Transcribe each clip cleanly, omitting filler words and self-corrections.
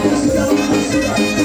La familia Ortega.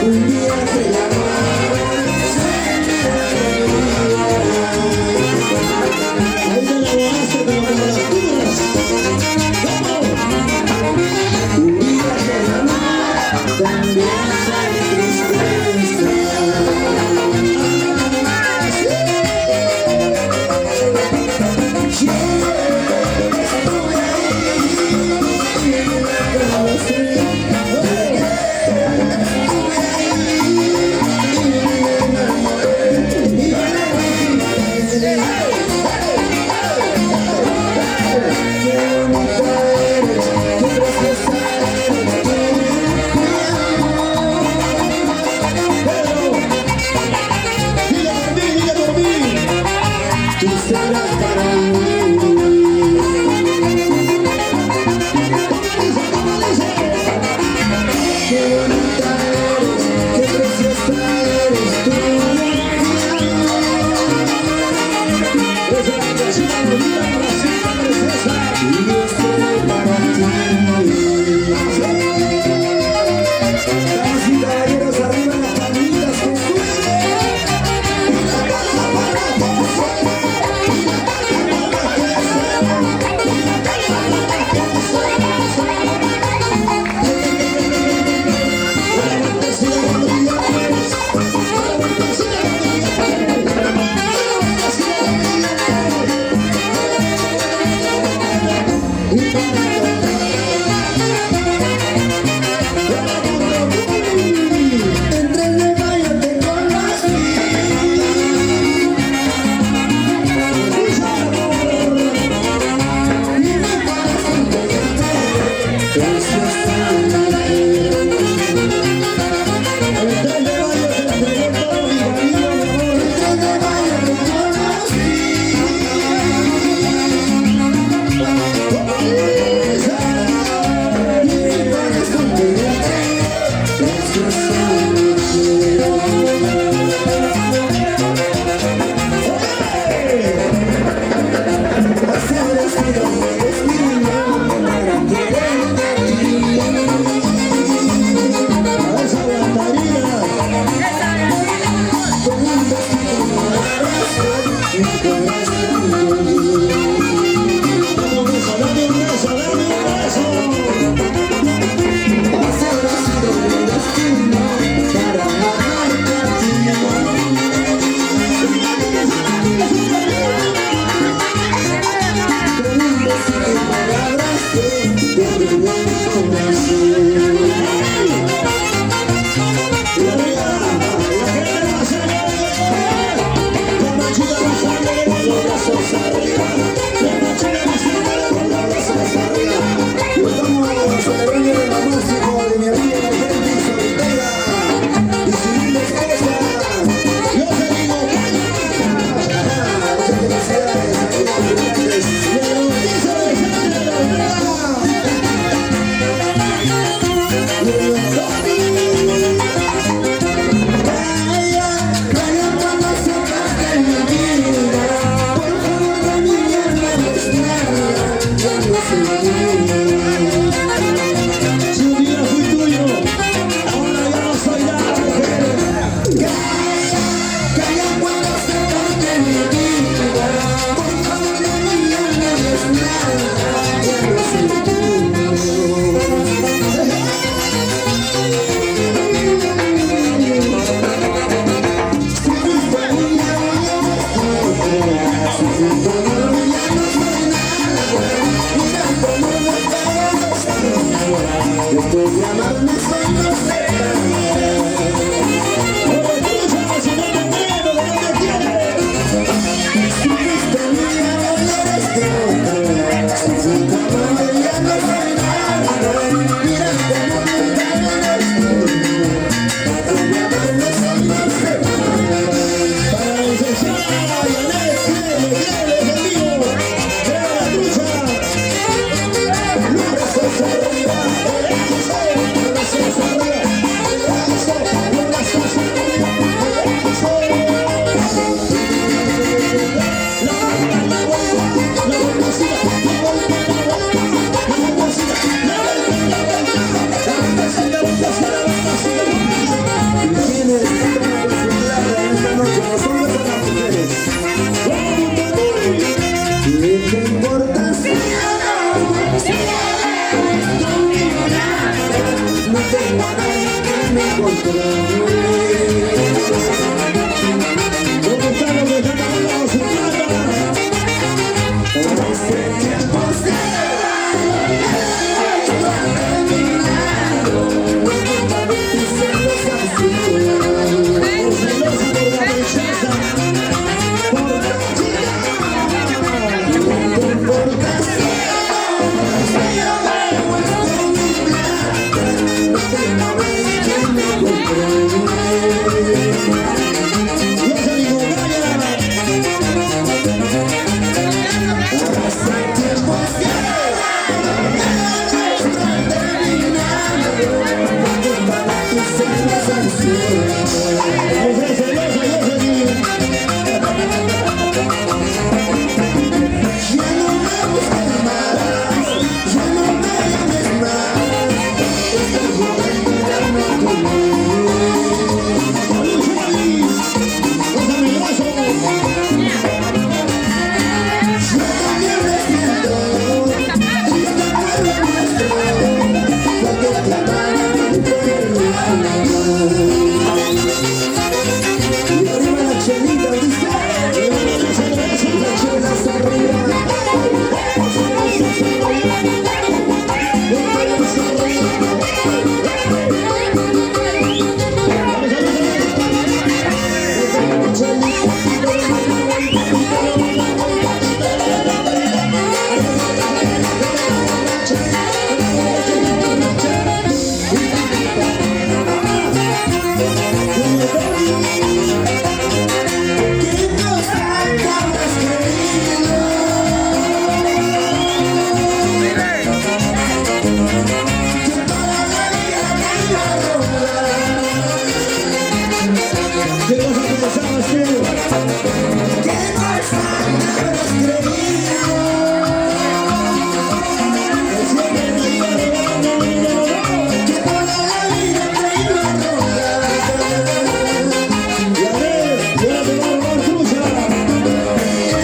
Un día te llamaré. ¿Dónde están los que están ganando su plata? Hace tiempo sé que esto ha terminado. Culpa de tus celos absurdos. Por celosa, por caprichosa, por tóxica. La comportación se yo me he mi plata. No tengo nadie que me comprende. Jocelyn Ogaya. Hace tiempo sé que esto ha terminado. Por culpa de tus celos absurdos. No seas celosa, Jocelyn. Ya no me busques más, ya no me llames más. Estoy jugando ya no conmigo. Salud, Charlie. Pásame el vaso. Yo también me siento triste por lo nuestro, porque te amaba con mi alma. Y arriba la chelita, dice, Levanta la cerveza. las chelas arriba, las cervezas arriba, botellas arriba. Vamos a ver. ¿Qué cosa te habrás creído? Que toda la vida te iba a robar. ¿Qué cosa pensabas tú? ¿Qué cosa te habrás creído? Que siempre te iba a robar, no, no, no, no. Que toda la vida te iba a robar. Y a ver, y ahora te va a robar trucha.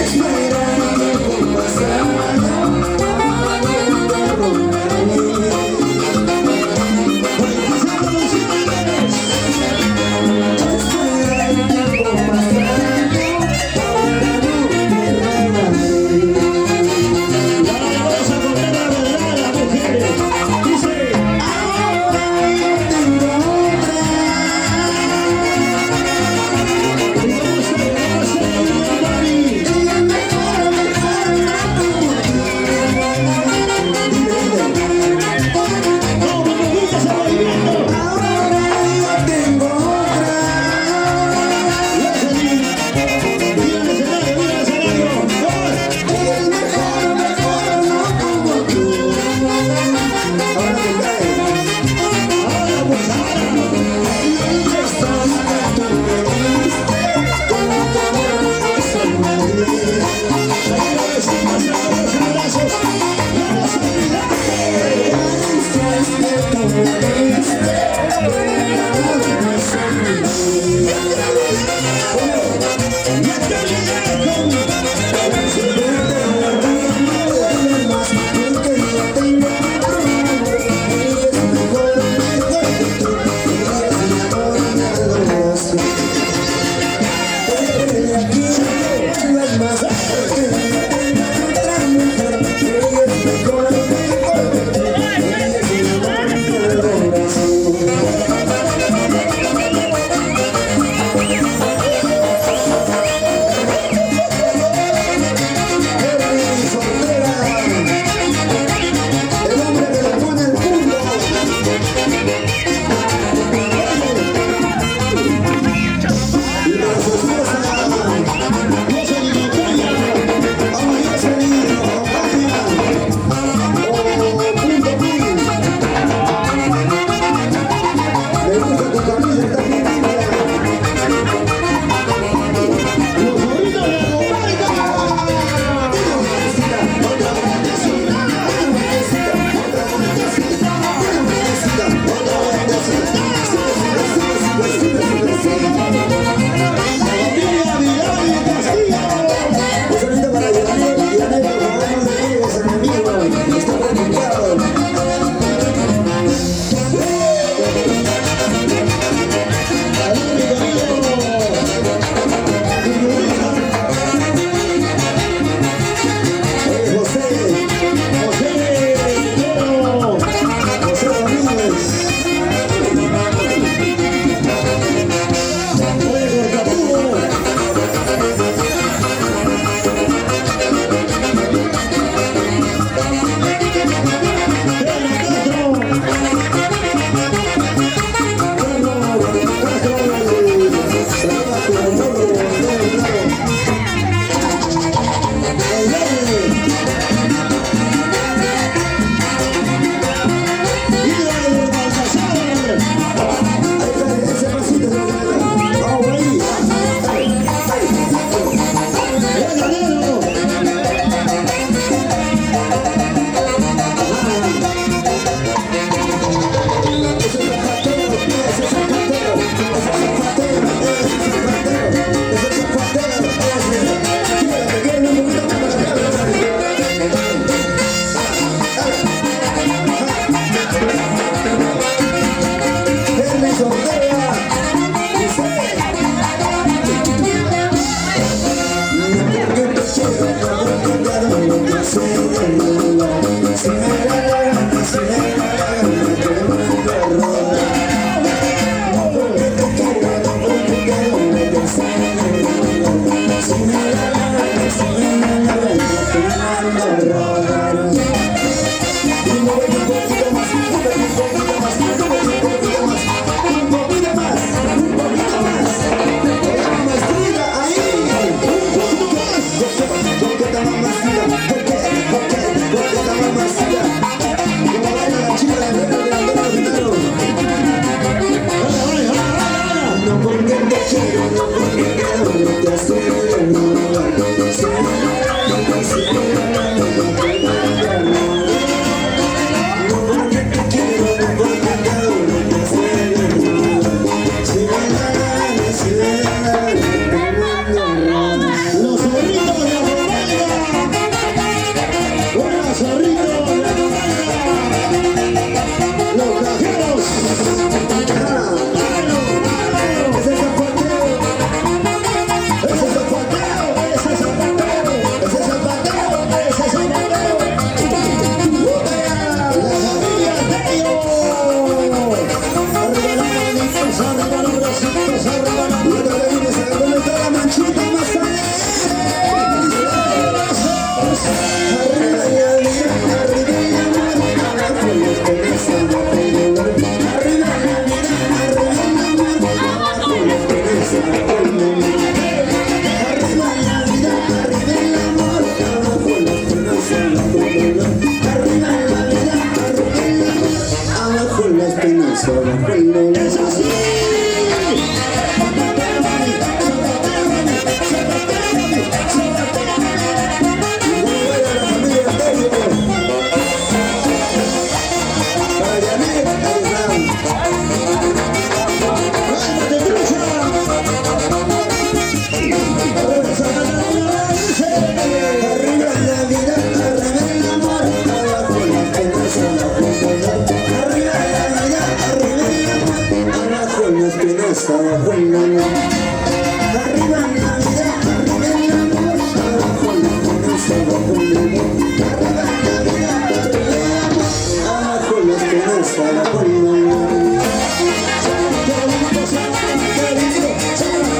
Espera tiempo pasado, ahora no te robaré. 26 producciones. Espera el tiempo pasado, ahora no te robaré. Y ahora le vamos a contar la verdad a las mujeres. Dice, Ahora yo tengo otra. ¿y cómo se mami? Ella es mejor, mejor, no como tú. Dime, dime. No, me gusta ese movimiento. Ahora yo tengo otra. Jocelyn, mira el escenario, mira el escenario. ¡Gol! Ella es mejor, mejor, no como tú. Ahora te cae. Ahora, pues ahora. ¿Dónde estás que tú me diste? Con tu amor me sorprendí. Ahí lo decimos a los abrazos. ¡No nos olvidaste! Caricias que tú me diste, con el amor me sorprendí. Y te olvidé con Si yo te guardé no duele más, porque yo tengo otro amor. Ella es mejor, mejor que tú. Ella es mi amor, mi adoración. Pero aquí no es más, porque yo tengo otra mujer. Ella es mejor, mejor que tú. Ella es mi amor, mi adoración. No porque te quiero, no porque te adoro, te hace robar. Si me si te mando a robar. No porque te quiero, no porque te adoro, te hace robar. Si me da la gana, si me da la gana, te mando a robar. Los zorritos de la Romana. Hola, zorritos de la Romana. Los cajeros. ¡Mano, mano! Ese zapateo, ¡Ese zapateo! ¡Ese zapateo! Ese zapateo, ¡Ese zapateo! ¡La familia Tello! ¡Arriba las manitos, arriba los bracitos, arriba las Y otra vez vienes a ver dónde está la manchita más alegre. Arriba la vida, arriba el amor, abajo las penas, abajo el dolor. Arriba la vida, arriba el amor, abajo las penas, abajo el dolor. Arriba la vida, arriba el amor, abajo las penas, abajo el dolor. Arriba la vida, arriba el amor, abajo las penas, abajo el dolor. ¡Es así! ¡Zapatea, mami! ¡Zapatea, mami! ¡Zapatea, mami! ¡Zapatea, mami! Y cómo baila la familia Tello. Para Janet, ahí está. ¡Cálmate, trucha! ¡Arriba Santa Catarina, dice! Arriba la vida, arriba el amor, abajo las penas, abajo el dolor. Arriba la vida, arriba el amor, abajo las penas, abajo el dolor. Arriba la vida, arriba el amor, abajo las penas, abajo el dolor. Arriba la vida, arriba el amor, abajo las penas, abajo el dolor. ¡Qué lindo, qué lindo, qué lindo, qué lindo, qué lindo,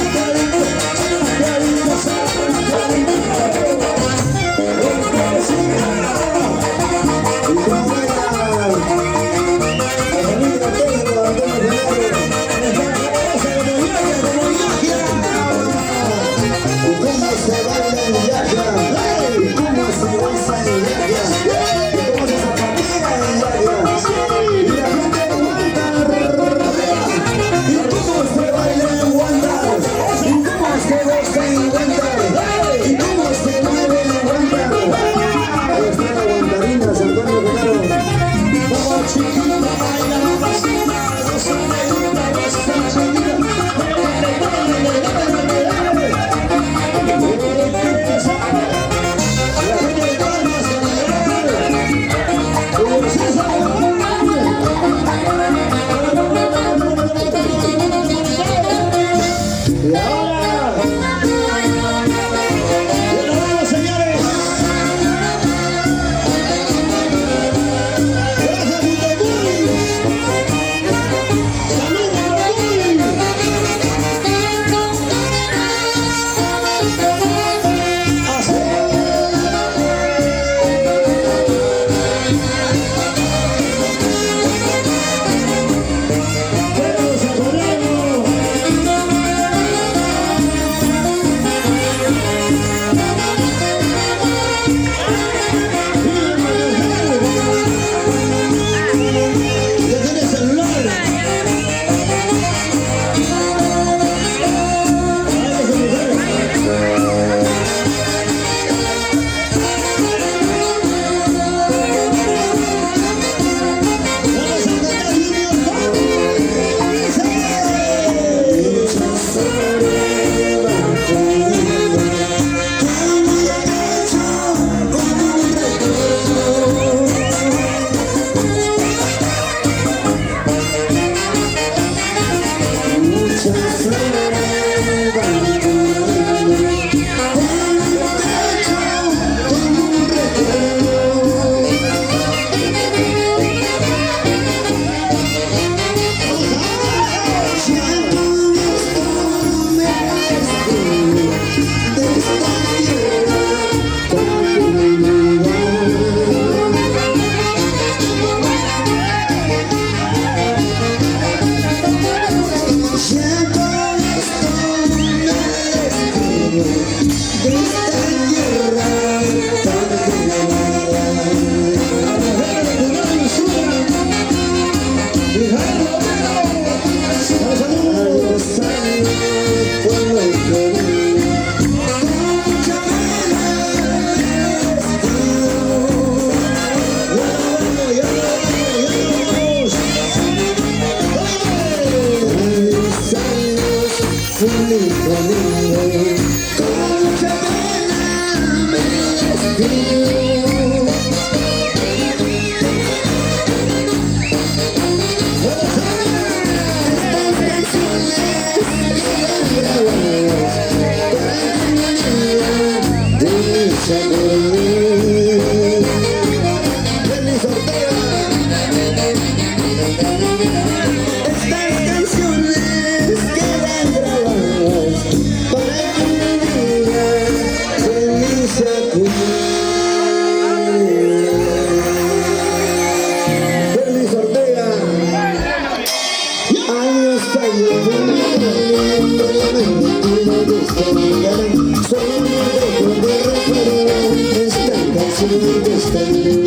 qué lindo! Y cómo baila la familia Tello, Antonio Genaro. Y cómo se baila en Yaya, y cómo se goza en Yaya, y cómo se zapatea en Yaya, y la gente de Huántar, y cómo se baila en Huántar, y cómo se goza en Huántar, y cómo se mueve en Huántar. Ahí está la Huantarina, San Antonio Genaro. Vamos chiquita, baila mamacita, goza negrita, goza chiquita. Dale, dale, dale, dale. Eso. La gente de Palmas, San Miguel. César. Y ahora, y nos vamos, señores. Gracias, Montecuy. ¡Salud, Montecuy! Así. Pero Saturno. Ya tiene celular. Ay, esa mujer. Vamos a cantar Junior Dice. Muchas horas conmigo, te voy a pecho como un recuerdo. Muchas horas conmigo, te voy a pecho como un recuerdo. Ya con esto me despido de esta tierra tan querida. Ya con esto me Su único amigo. Con mucha pena me despido. Estas canciones quedan grabadas para que un día de mí se acuerden. Dennis Ortega. Estas canciones quedan grabadas para que un día de mí se acuerden. Dennis Ortega. Años Solo dejo de recuerdo esta canción de esta.